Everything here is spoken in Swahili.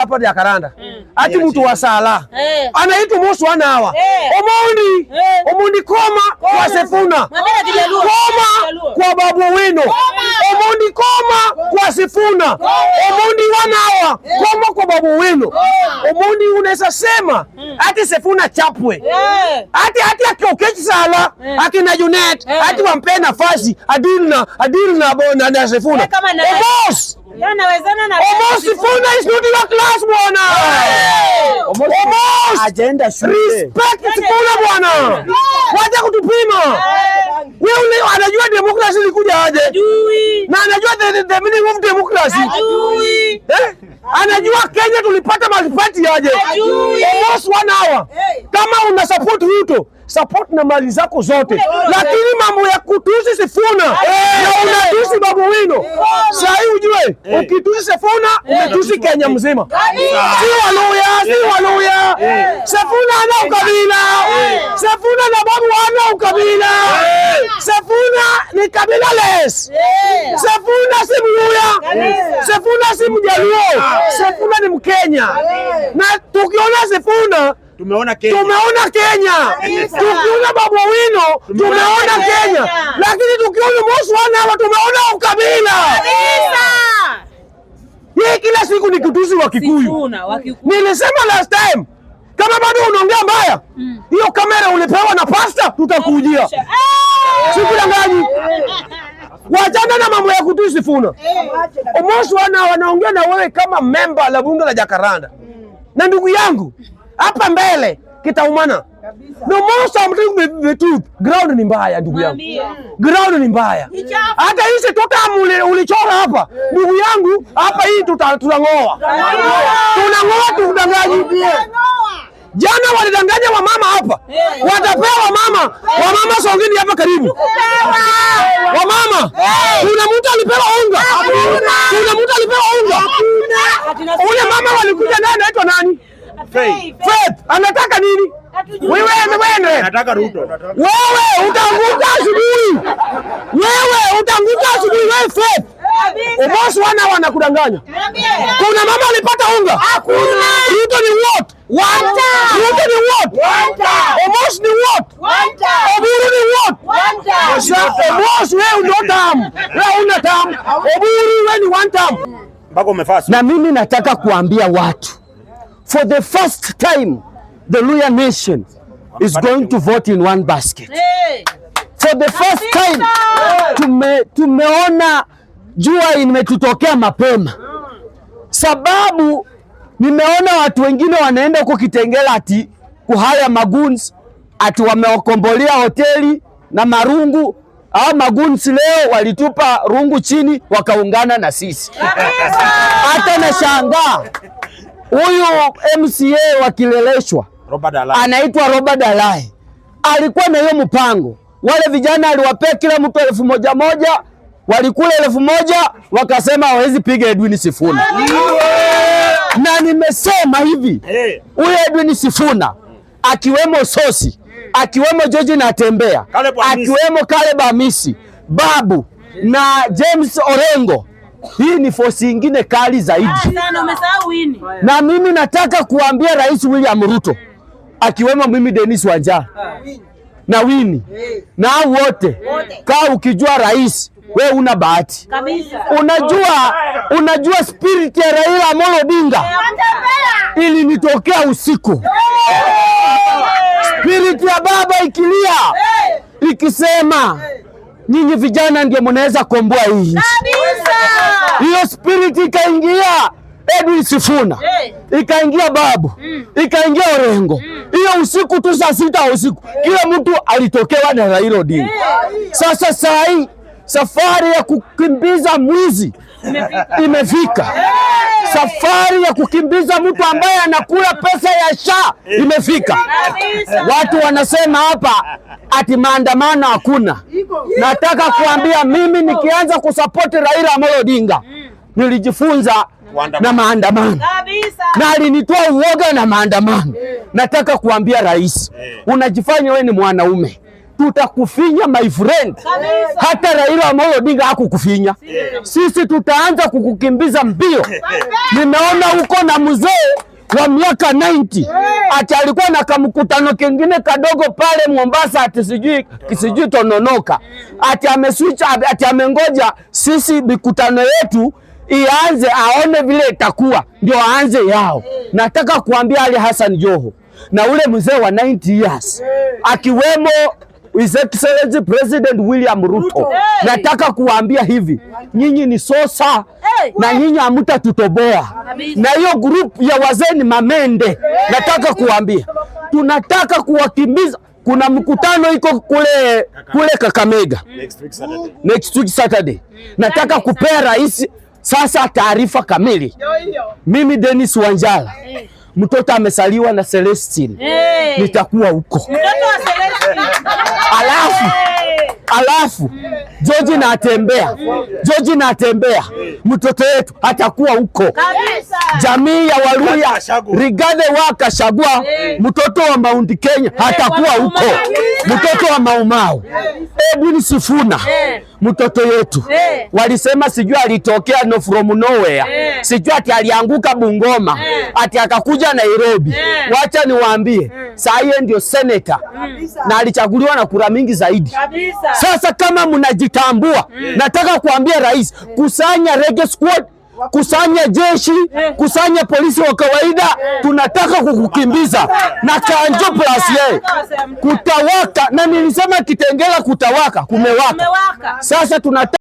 Hapa Jacaranda. Ati mtu wa sala anaitwa Mosu wanawa. Omondi. Omondi koma kwa Sifuna. Mwambie na Kijaluo. Koma Kijaluo. kwa Babu Owino. Omondi koma kwa Sifuna. Omondi wanawa koma kwa Babu Owino. Omondi unaweza sema ati Sifuna chapwe. Ati akiokechi sala akina Junet ati wampe nafasi adili na Sifuna. Kama na- Omos. Yeye anawezana na Omos, Sifuna is not your class, bwana. Omos. Agenda shule. Respect Sifuna, bwana. Wacha kutupima. Wewe anajua democracy ilikuja aje? Ajui. Na anajua the meaning of democracy. Ajui. Eh? Anajua Kenya tulipata multiparty aje? Ajui. Almost one hour. Kama una support Ruto, support na mali zako zote, lakini mambo ya kutusi Sifuna na unatusi Babu Owino, saa hii ujue ukitusi Sifuna umetusi Kenya mzima. Si Waluya, si Waluya. Sifuna ana ukabila. Sifuna na Babu ana ukabila. Sifuna ni kabila less. Sifuna si Mluya. Sifuna si Mjaluo. Sifuna ni Mkenya. Na tukiona Sifuna Tumeona Kenya. Tumeona Kenya. Tukiona Babu Owino tumeona Kenya, lakini tukiona Mosu hawa tumeona ukabila. Yeye kila siku ni kutusi wa Kikuyu. Sifuna wa Kikuyu. Nilisema last time, kama bado unaongea mbaya, hiyo kamera ulipewa na pasta, tutakujia. Sikudanganyi. Wachana na mambo ya kutusi Sifuna. Omosi wana wanaongea na wewe kama memba la bunge la Jacaranda. Na ndugu yangu, hapa mbele kitaumana. No more I'm telling the truth. Ground ni mbaya, ndugu yangu. Mwambie. Ground ni mbaya. Hata hizi totam ulichora hapa, ndugu yangu, hapa hii tunang'oa. Tunang'oa, tukudanganyi. Jana walidanganya wamama hapa. Watapewa wamama. Wamama songeni hapa karibu. Wamama. Kuna mtu alipewa unga? Kuna mtu alipewa unga? Ule mama walikuja naye anaitwa nani? Faith. Faith. Anataka nini? Wewe wewe. Nataka Ruto. Wewe utaanguka asubuhi. Wewe utaanguka asubuhi wewe, Faith. Omosi wana wanakudanganya. Kuna mama alipata unga? Hakuna. Ruto ni what? One. Ruto ni what? Omos ni what? Oburu ni what? Sasa Omos, wewe ndio term. Wewe una term. Oburu, wewe ni one term. Mpaka umefaa. Na mimi nataka kuambia watu, for the first time the Luya nation is going to vote in one basket. For the first time tumeona jua imetutokea mapema, sababu nimeona watu wengine wanaenda huko Kitengela ati kuhire magoons, ati wamewakombolea hoteli na marungu. Hao magoons leo walitupa rungu chini wakaungana na sisi. Hata nashangaa huyu MCA wa Kileleshwa Robert Alai. Anaitwa Robert Alai alikuwa na hiyo mpango. Wale vijana aliwapea kila mtu 1000 moja, walikula 1000 wakasema hawezi piga Edwin Sifuna. Na nimesema hivi, huyu Edwin Sifuna akiwemo Sosi, akiwemo George Natembea, Caleb Amisi. Akiwemo Caleb Amisi, Babu na James Orengo, hii ni force ingine kali zaidi. Sana umesahau Winnie. Na mimi nataka kuambia Rais William Ruto, akiwemo mimi Dennis Wanjala na Winnie na hao wote, kaa ukijua rais, we una bahati. Kabisa. Unajua spirit ya Raila Amolo Odinga ilinitokea usiku, spirit ya baba ikilia ikisema, "Nyinyi vijana ndio mnaweza komboa hii nchi." Hiyo spirit ikaingia Edwin Sifuna, ikaingia Babu, ikaingia Orengo. Hiyo usiku tu saa 6 usiku, kila mtu alitokewa na Raila Odinga. Sasa saa hii safari ya kukimbiza mwizi imefika. Safari ya kukimbiza mtu ambaye anakula pesa ya SHA imefika. Watu wanasema hapa ati maandamano hakuna. Nataka kuambia mimi nikianza kusapoti Raila Amolo Odinga nilijifunza na maandamano na alinitoa uoga na maandamano. Nataka kuambia rais, unajifanya wewe ni mwanaume. Tutakufinya my friend. Hata Raila Amolo Odinga hakukufinya. Sisi tutaanza kukukimbiza mbio. Nimeona uko na mzee wa miaka 90 ati alikuwa na kamkutano kingine kadogo pale Mombasa, ati sijui Tononoka, ati ameswitch, ati amengoja sisi mikutano yetu ianze, aone vile itakuwa ndio aanze yao. Nataka kuambia Ali Hassan Joho na ule mzee wa 90 years akiwemo His Excellency President William Ruto, nataka kuwaambia hivi, nyinyi ni sosa na nyinyi hamtatutoboa, na hiyo group ya wazee ni mamende. Nataka kuwaambia tunataka kuwakimbiza. Kuna mkutano iko kule Kakamega Next week Saturday. Next week Saturday. Nataka kupea rais sasa taarifa kamili. Mimi Dennis Wanjala, mtoto amesaliwa na Celestine, nitakuwa huko. Mtoto wa Celestine. Alafu George Natembeya, George Natembeya, mtoto wetu atakuwa huko. Kabisa. Jamii ya Waluya, Gachagua. Rigathi wa Gachagua, mtoto wa Mount Kenya atakuwa huko, mtoto wa Maumau. Edwin Sifuna, mtoto yetu, walisema sijui alitokea no from nowhere, sijui ati alianguka Bungoma, ati akakuja Nairobi. Wacha niwaambie, saa hiyo ndio senator na alichaguliwa na kura mingi zaidi. Kabisa. Sasa kama mnajitambua, nataka kuambia rais, kusanya Reggae Squad, kusanya jeshi, kusanya polisi wa kawaida, tunataka kukukimbiza na Kanjo plus yeye kutawaka, na nilisema Kitengela kutawaka, kumewaka. Kumewaka. Sasa tunataka